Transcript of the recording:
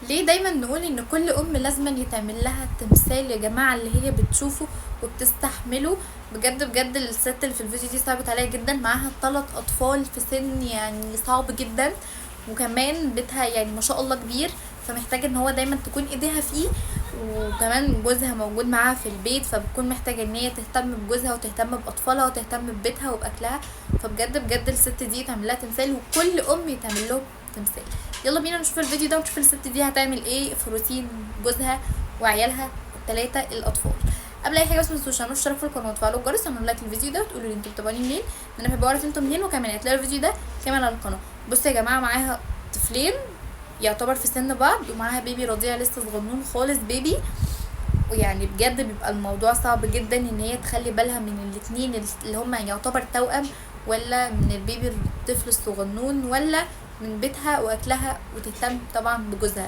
ليه دايما نقول ان كل ام لازم يتعمل لها تمثال يا جماعة اللي هي بتشوفه وبتستحمله؟ بجد بجد الست اللي في الفيديو دي صعبت عليا جدا، معاها 3 اطفال في سن صعب جدا، وكمان بيتها ما شاء الله كبير، فمحتاجه ان هو دايما تكون ايديها فيه، وكمان جوزها موجود معاها في البيت، فبتكون محتاجه ان هي تهتم بجوزها وتهتم باطفالها وتهتم ببيتها وباكلها. فبجد بجد الست دي يتعمل لها تمثال، وكل ام يتعمل لهم تمثال. يلا بينا نشوف الفيديو ده ونشوف الست دي هتعمل ايه في روتين جوزها وعيالها ال3 الاطفال. قبل اي حاجة بس ما تنسوش تعملوا اشتراك في القناة وتفعلوا الجرس وتعملوا like للفيديو ده وتقولوا لي انتوا بتتابعوني منين، انا بحب اعرف انتوا منين، وكمان هتلاقوا الفيديو ده كمان على القناة. بصوا يا جماعة، معاها طفلين يعتبر في سن بعض، ومعاها بيبي رضيع لسه صغنون خالص بيبي، ويعني بجد بيبقى الموضوع صعب جدا ان هي تخلي بالها من الاتنين اللي هما يعتبر توأم، ولا من البيبي الطفل الصغنون، ولا من بيتها واكلها، وتهتم طبعا بجوزها.